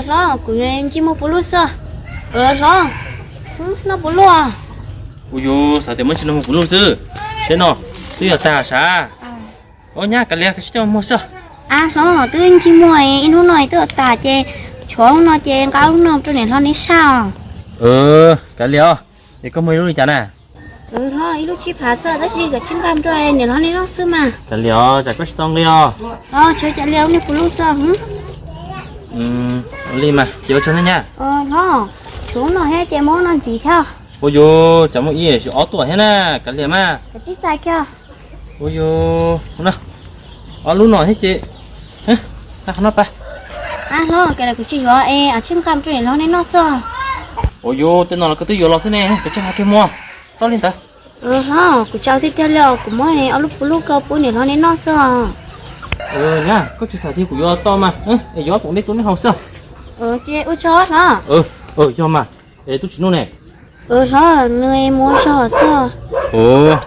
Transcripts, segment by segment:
Hlob, kuv yuav ncig muag puv luj xwb. Hlob, noj puv luj. Kuv yuav xav tias muab ncig muag puv luj xwb. Seb no, twb yuav tag sav. Ua nyab, kav liam, koj tsis coj muag xwb. Ab hlob, twb ncig muag ib hnub no twb yuav tag ces tshuav lub no ces nqa lub no rau niam hlob neb saj os. Kav liam os, es koj muag ib lub li cas na? Hlob, ib lub tsib phav xwb tab sis koj tsis nqa rau niam hlob neb noj xwb mas. Kav liam os, tsam koj tsis tau nqi os. Tshuav kav liam, ua niag puv luj xwb. Li mas, ces ua tsaug nyab. Hlob, tshuav lub no thiab ces muab lub no ntxiv thiab. Ua yus, tsam muaj ib yam ob tuam thiab na, kav liam mas. Ua yus, ob lub no thiab ces, qhov no pas. Ab hlob, kav liam, kuv tsis yuav es tsij nqa rau niam hlob neb noj xwb. Ua yus, tej no los koj twb yuav los xwb ne, koj tsij nqa kiag mus, txhob li ntawd. Hlob, kuv tsis ua tiag tiag li os, kuv muab ob lub puv luj ko pub niam hlob neb noj xwb os. Nyab, koj tsis xav tias kuv yuav tau mas, es yuav ob poom dej rau neb haus xwb. Ces ua tsaug hlob. Yog mas, es tub Tsis Nuj ne? Hlob, nws mus ua zog xwb.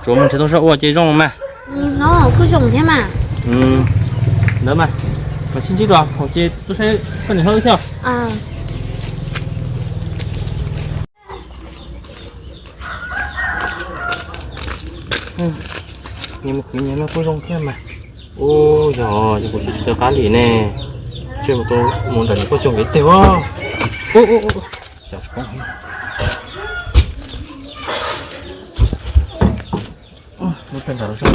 Tsuav mus nrhiav tau zog ua ces zoo mas. Hlob, kuj zoo thiab mas. Ntawd mas, mas sib ntsib dua haus ces tuaj saib koj niam hlob wb thiab. Nyias mus khwv nyias no kuj zoo thiab mas. Ub, yog, yog kuv tsis tsis tau qab li ne, tsij mus tau mus nram niam poj coog kev teg os. Ub, ub, ub, cas tsis poob. Lub pej nram lub zog.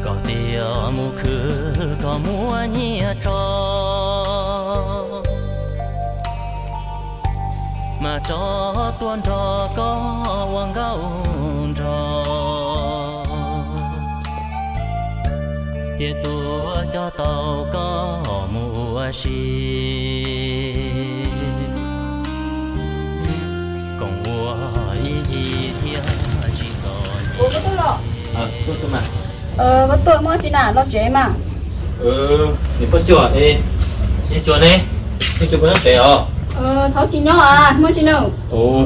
Koj tias mus khwv koj muaj nyiaj tso, mas tso tuaj nrog koj ua nkauj nraug, thiaj tuaj coj tau koj mus ua si. Koom ua ib yig thiab tsis txom nyem. Koj tuaj muaj tsi na, los tsev mas. Niam poj cuag, nej cuag ne, nej cuag puas nyob tsev os? Thaum tsis nyob, muaj tsi na?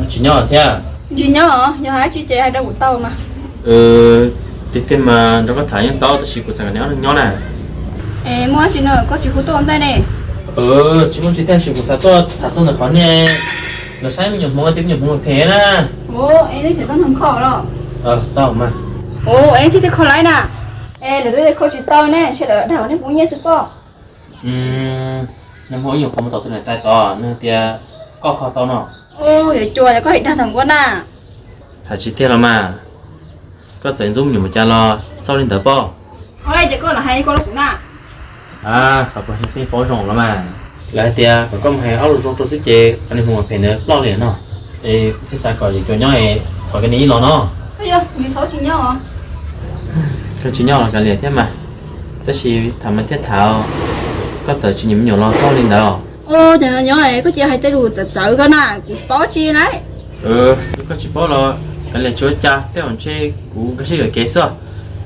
Tsis nyob thiab. Tsis nyob, yog hais tsis ces hais rau kuv tau mas. Tiag tiag mas nrog koj tham yeej tau tab sis kuv xav kom neb ob leeg nyob na. Muaj tsi na, koj tsis hu tuaj ua ntej ne? Tsis muaj tsi thiab sis kuv xav tuaj tham txog ntawm qhov nej los saib me nyuam hmoov, tias me nyuam hmoov phem na. Ua, es nej tseem tau nrog kho los? Tau mas. Ua, es nej thiaj kho laib na. Es lawv twb kho tsis tau ne, ntshe lawv dag nej pub nyiaj xwb pob. Nag hmo wb nyuam qhuav mus tom tus niam tais tod, nws hais tias koj kho tau no. Yuav cuag ces koj hais dag thaum nkuaj na. Hais tsis tiag los mas, koj txawm ntxub me nyuam mus cas los txhob li ntawd pob. Ces koj los hais koj los kuv na. Qhov puas yog koj paub zoo los mas. Lawv hais tias kom koj mus hais ob lus zoo rau xwb ces qhov niag hmoov phem ntawd ploj li no. Es kuv thiaj xav kom yuav cuag nyob es thov koj niam ib los no. Koj tsis nyob los kav liam thiab mas, tab sis tham mas thiaj tham, koj txawm tsis nyiam me nyuam los txhob li ntawd. Ces nyob koj cia hais tej lus txawv txawv ko na, kuv tsis paub tsi na. Koj tsis paub los kav liam tsis ua cas, tej zaum ntshe kuv nkag siab yuam kev xwb.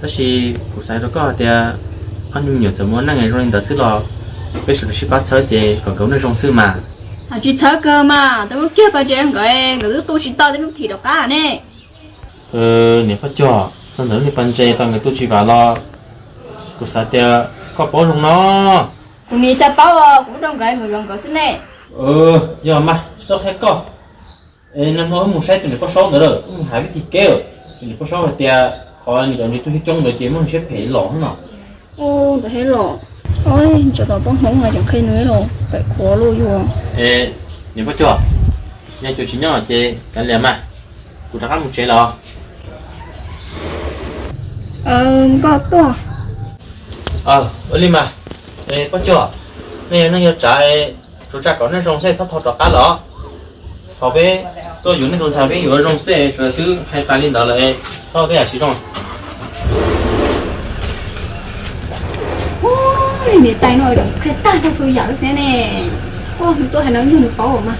Tab sis kuv xav rau koj hais tias ob niag me nyuam txawm mus ua neej zoo li ntawd xwb los peb sawv daws sib pab txhawb ces kom nkawd ua neej zoo xwb mas. Tsis txhawb kawg mas, tus lub kiag paj ntses nkawd, nkawd twb tu tsis tau tej lub thim rov qab ne. Niam poj cuag, txog ntawm lub niag paj ntses tau nkawd tu tsis vam los kuv xav tias koj paub zoo no. Kuv nim cas paub, kuv muab rau nkawd, nkawd zov nkawd xwb ne. Yog mas tsis tau qhia koj. Es nag hmo wb mus saib tus niam poj saub ntawd lawm, wb mus hais vij thim kev, tus niam poj saub hais tias qhov nws cov ntses tu coob coob ntawd ces muaj siab phem los no. Ntawd thiab los. Oj, tsov tom poj hmoov mas tseem qhia nws los pem khuav luj yuav. Niam Paj Cuag, yog cov tsis nyob ces kav liam mas, kuv rov qab mus tsev los. Nkauj tuaj. Ua li mas, Paj Cuag, nej yog neej yog tsav, tsuas tsa kom nej zoo xwb txhob tau rov qab los. Thaum peb tuaj yuav nej tus ntxhais peb yuav zoo xwb, tsuas twb hais tas li ntawd lawm, txhob tej yam tsis zoo. Niam tais no qhia tag txhua yam thiab ne. Ua nws tuaj hais no yog nws paub mas.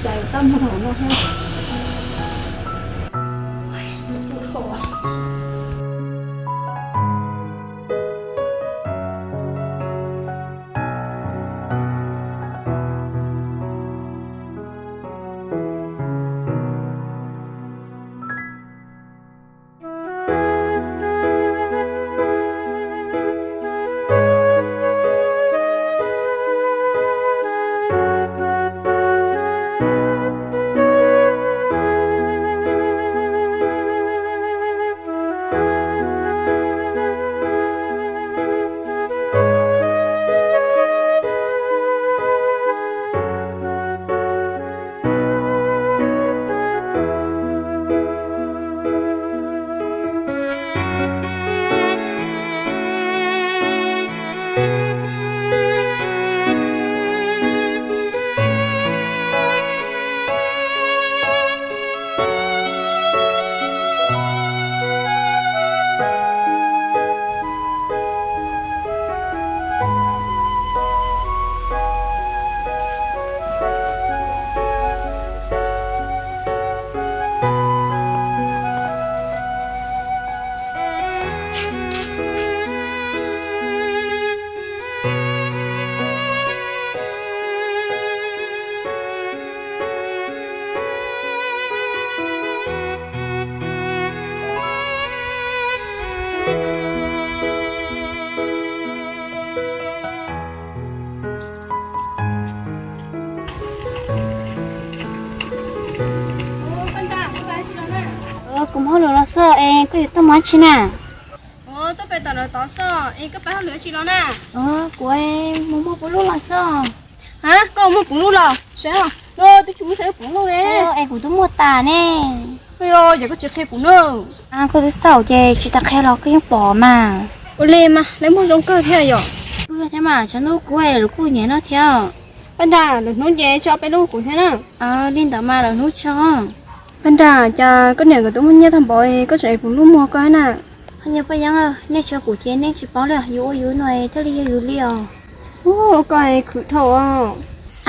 Cas txaj muag thaum no thiab. Kuv muab hauj lwm los xwb es koj yuav tuaj mus dab tsi na? Tuaj pem tom lawv tod xwb es koj pab hauj lwm dab tsi los na? Kuv mus muag puv lub los xwb. Koj muag puv lub los? Saib, twb tsis muaj xeeb puv lub li. Es kuv twb muag tas ne. Yog ces koj tsis qhia kuv na. Koj twb xaum ces tsis tas qhia los koj yeej pom mas. Ua li mas lawv muag zoo kawg thiab yom. Kuj yog thiab mas, tshav ntuj kuv lawv kuj nyiam no thiab. Paj Nra, lwm hnub ces tso peb lub kuv thiab na. Li ntawd mas lwm hnub tso. Paj Nra, cas koj niam nkawd twb muaj nyiaj tag npaum koj tseem ev puv lub muag koj na? Ho yog Paj Yeeb, nej tso kuv ces nej tsis paub li, yus ua yus no thiaj li yog yus li os. Ua koj khwv dhau os.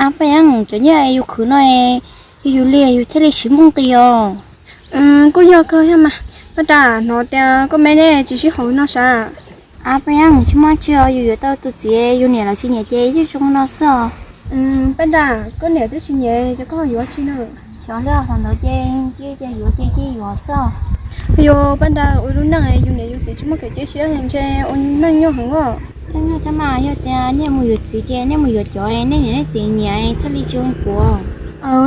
Ab Paj Yeeb, cov nyiaj yus khwv no yog yus li yus thiaj li siv muaj nqis os. Kuj yog kawg thiab mas. Paj Nra, hnov tias koj me ne tsis sib haum no sav? Ab Paj Yeeb, tsis muaj tsi os, yus yuav tau tus txiv yus niam lawv tsis nyiam ces yeej zoo no xwb os. Paj Nra, koj niam twb tsis nyiam ces koj ho yuav tsi na? Xyov li, thaum ntawd ces cia yuav ces cia yuav xwb. Yog Paj Nra, ua lub neej yus niam yus txiv tsis muaj kev cia siab ntshe ua neej nyuaj heev os. Yeej nyuaj thiab mas, yog tias nej mus yuav txiv ces nej mus yuav cov nej niam nej txiv nyiam thiaj li tsis ua kuv.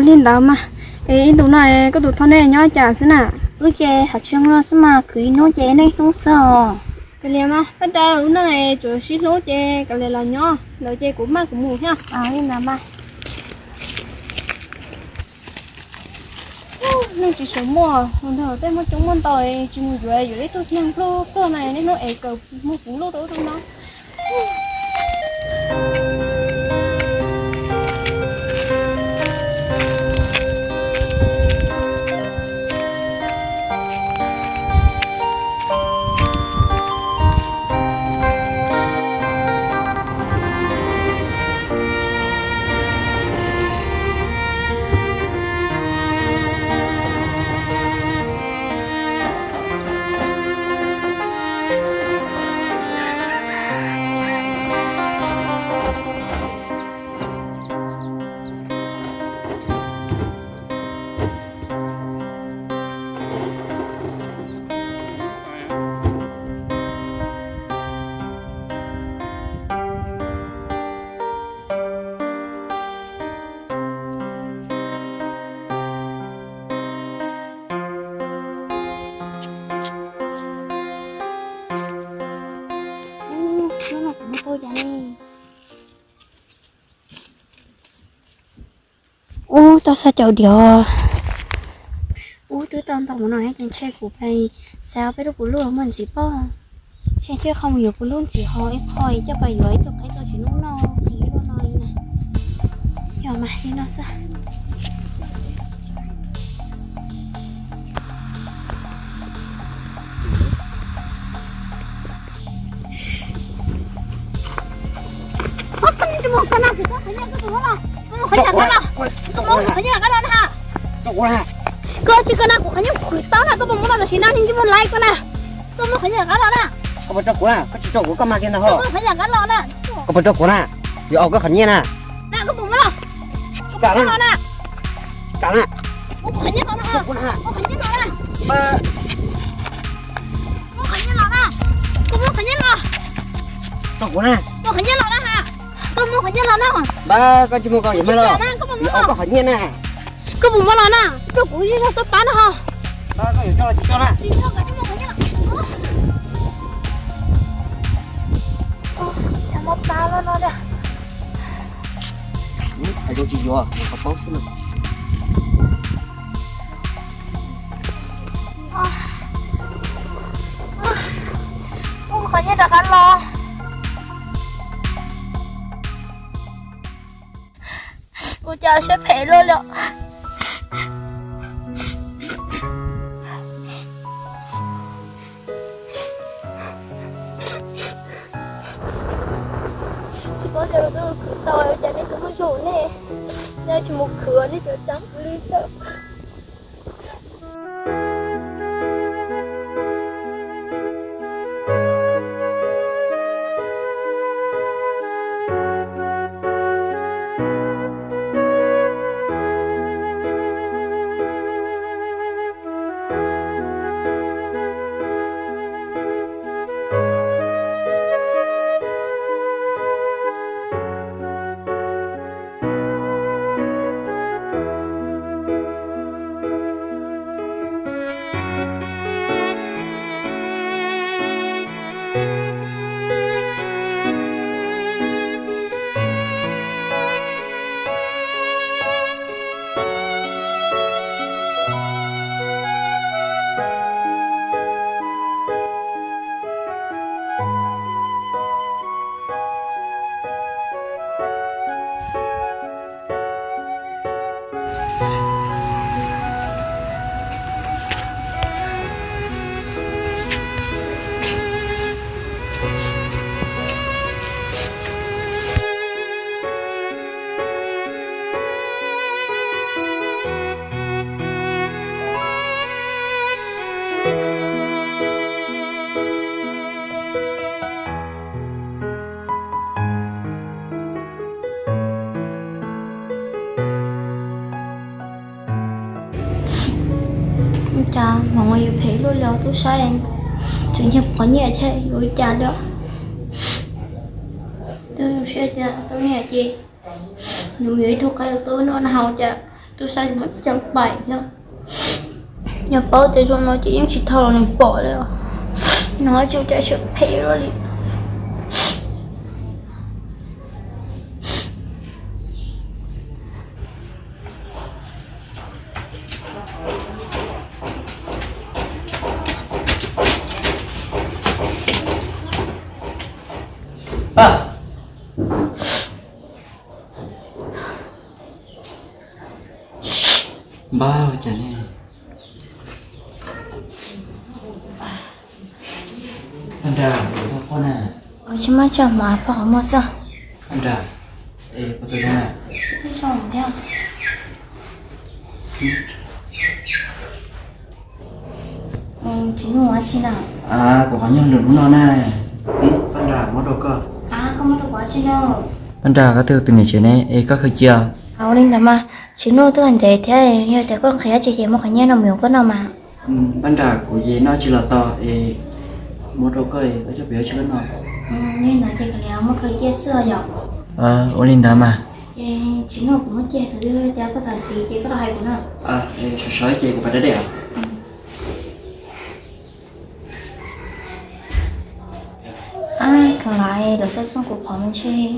Li ntawd mas, es ib ntus no koj tus thoj nej nyob cas xwb na? Wb ces haj tseem no xwb mas, khwv ib hnub ces noj ib hnub xwb os. Kav liam mas, Paj Nra, lub neej tsuas sib hlub ces kav liam los nyob, ntawd ces kuv maj kuv mus thiab. Li ntawd mas. Neej tsis tshua muaj, mus nrog tej muaj coob muaj ntau tsis mus yuav, yuav ib tug neeg pluag pluag na, niaj hnub es kawm muag puv lub rau ub rau no. Ub, tau xya caum diam. Ub, twb tau ntau mus no ces ntshe kuv pais xav peb lub puv luj muaj ntxiv pob. Ntshe thiaj qhov mus yuav puv luj ntxiv ho ib qho coj pais yuav ib tug qaib tau tsis nub noj qhiv luaj no li na. Yog mas li no xwb. Koj tsis muab qhov nyiaj kuv qhov nyiaj los na. Koj tsis koj na kuv qhov nyiaj kuv tau na, koj puas muab los tam sim no tsis muaj laiv koj na. Koj muab qhov nyiaj rov qab los na. Koj puas tso kuv na, koj tsis tso kuv koj mag kiag ntag ho. Koj muab qhov nyiaj rov qab los na. Koj puas tso kuv na, yuav aus koj qhov nyiaj na. Na koj puas muab los? Koj puas muab los na? Kam na. Muab qhov nyiaj los na. Muab qhov nyiaj los na. Muab qhov nyiaj los na. Koj muab qhov nyiaj los. Tso kuv na. Muab qhov nyiaj los na. Koj muab qhov nyiaj los na. Npab, koj tsis muab koj yuav mag los. Yuav aus koj qhov nyiaj na. Koj puas muab los na? Rau kuv ib zaug txoj pab na ho. Npab, koj yuav tso los tsis tso na? Tsis tso, koj tsis muab qhov nyiaj los. Muab pab los no na. Hais zoo tsis yuav, muab qhov paub xwb na. Muab qhov nyiaj rov qab los. Ua cas siab phem luaj li. Tsis paub tias lawv twb khwv tau, ua cas nej twb muaj zog nej, nej tsis mus khwv nej cov tsav li thiab. Ua cas hmoov yuav phem luaj li, tub sab tseem yog qhov nyiaj thiab yuav ua cas li. Twb zoo siab tias tau nyiaj ces nws yuav ib tug qaib rau tub noj na, ua cas tub sab muab coj pais thiab. Yog paub tias zoo no ces yeej tsis tau los nws pom li. No tsis ua cas siab phem luaj li. Npab, ua cas ne? Paj Nra, poj qhov muag na. Tsis muaj, tsuas hmov poj qhov muag xwb. Paj Nra, es puas tau zoo na? Zoo thiab. Tsis muaj dab tsi na. Kuv qhov nyiaj lwm hnub no na. Paj Nra, muab rau koj. Koj muab rau kuv dab tsi na? Paj Nra, koj twb tus niam tsev ne, es koj khaws cia. Ua li ntawd mas, Tsis Nuj twb ntev thiab, yog tias koj nqhis dab tsi ces muab qhov nyiaj no mus yuav koj noj mas. Paj Nra, kuv ces noj tsis los tau es muab rau koj, koj coj pem yuav tsis koj noj. Li ntawd ces kuv niam muab khaws cia xwb yom. Ua li ntawd mas. Ces Tsis Nuj, kuv muab cia tus twg tias koj tam sim ces koj los hais kuv na. Sawv sawv ces kuv pais da dej os. Lawv xav txog kuv qhov me ntsis,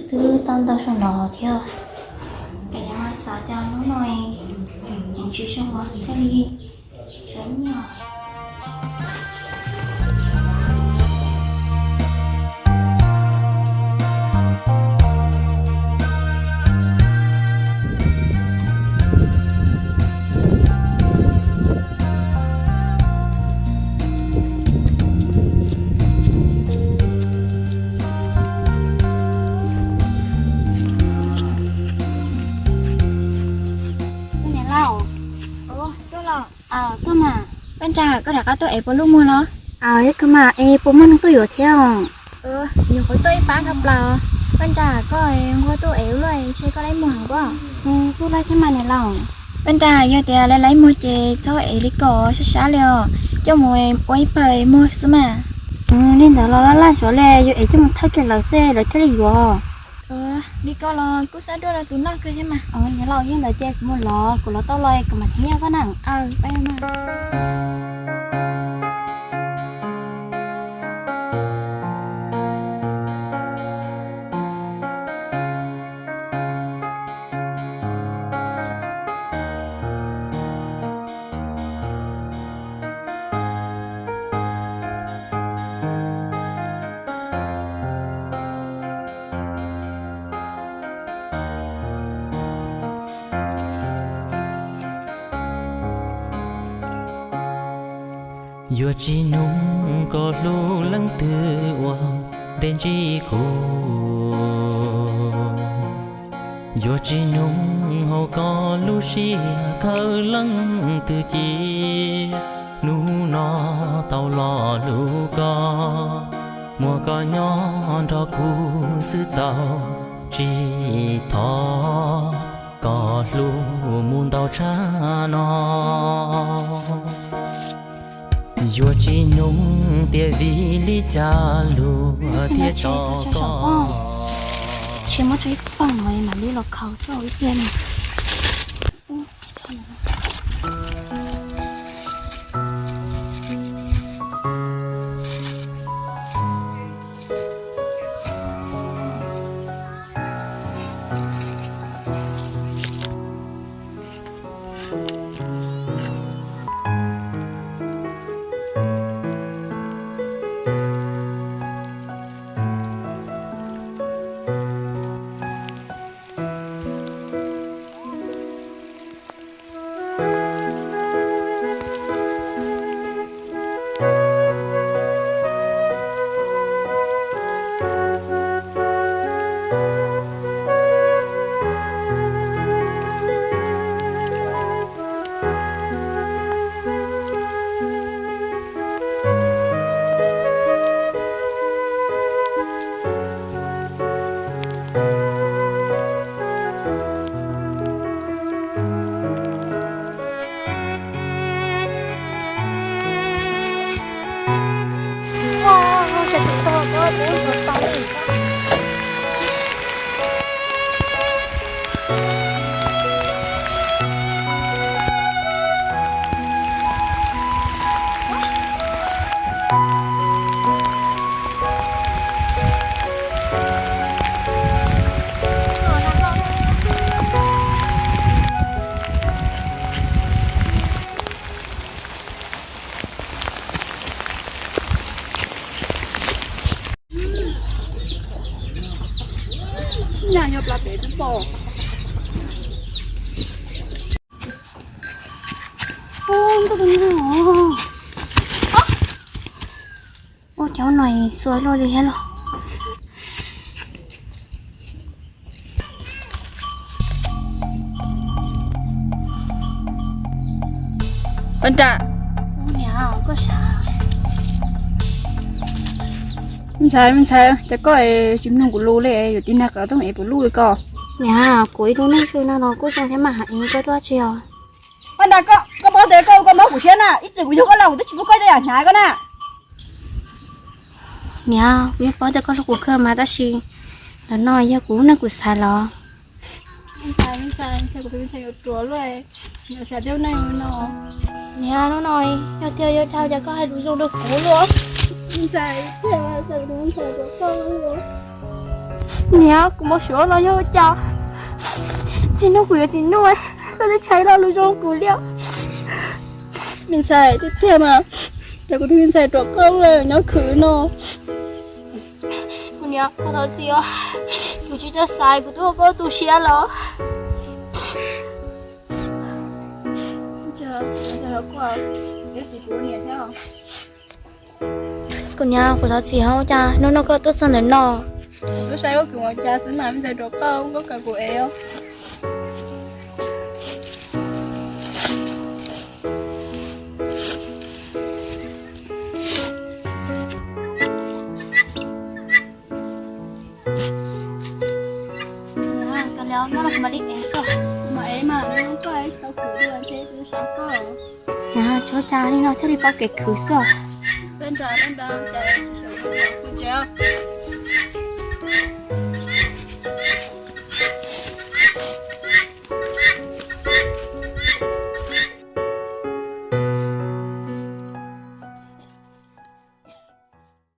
twb tau ntau xyoo no thiab. Ces xav tias hnub no tsis zoo thiaj li sawv nyiaj. Niam laus, koj mas, Paj Nra, koj rov qab tuaj ev puas luj muag los? Yog kawg mas, es puas muaj neeg tuaj yuav thiab? Nyuam qhuav tuaj ib pab dhau plaws. Paj Nra, koj nquag tuaj ev ua luaj, ntshe koj laib muag heev pob? Kuj laib thiab mas niam laus. Paj Nra, yog tias laib laib muag ces txhob ev li ko sab sab li os, coj mus ua ib pawg muag xwb mas. Li ntawd los laj laj xyov li, yuav ev coj mus thawj kiag lawv xwb lawv thiaj li yuav. Li ko los kuj xav dua rau tus noj kawg thiab mas. Niam laus, yog ntawd ces kuv mus los, kuv los tau los kuv mam thov nyiaj koj na. Yuav tsis nug koj hlub leej twg ua ntej ntsib kuv. Yuav tsis nug hauv koj lub siab khaws leej twg ci. Hnub no tau los hlub koj, muaj koj nyob nrog kuv xwb txaus, tsis thov kom hlub mus ntau tshaj no. Yuav tsis nug tias vim li cas luag thiaj tso koj. Tsis muab tso ib pawg no mam li los khaws xwb ib pliag no. Nyaj nyob plab pem twb pom. Ua cov no xuav luaj li thiab los. Paj Nra, me ntxhais, cas koj tsis mloog kuv lus li, yuav tib nag qas tuaj ev puas luj li ko? Niam, kuv ib lub neej su no los kuj zoo thiab mas, ev koj tuaj tsi os? Paj Nra, koj paub tias koj ua koj mob kuv siab na, ib txwm kuv yug koj los kuv twb tsis pub koj tej yam hnyav koj na. Niam, kuv yeej paub tias koj hlub kuv kawg mas, tab sis ntawm no yog kuv lub neej kuv xaiv los. Niam, hnub no yog tiag yog dag cas koj hais lus zoo rau kuv luaj. Niam, kuv mus suav no yog ua cas? Tsis nug kuv yuav tsis nug, koj twb tshaj lo lus zoo kuv li. Me ntxhais, tiag tiag mas, cas kuv tus me ntxhais rov qab lawm nyob khwv no. Kuv niam, kuv thov txim os, kuv tsis txawj xaiv, kuv twb ua koj tu siab los. Kuv niam, kuv thov txim os, cas hnub no koj tuaj txog ntawm no? Kuv tuaj saib koj khwv ua cas xwb mas me ntxhais rov qab, koj kam kuv ev os. Tsuav cas li no thiaj li pom kev khwv xwb.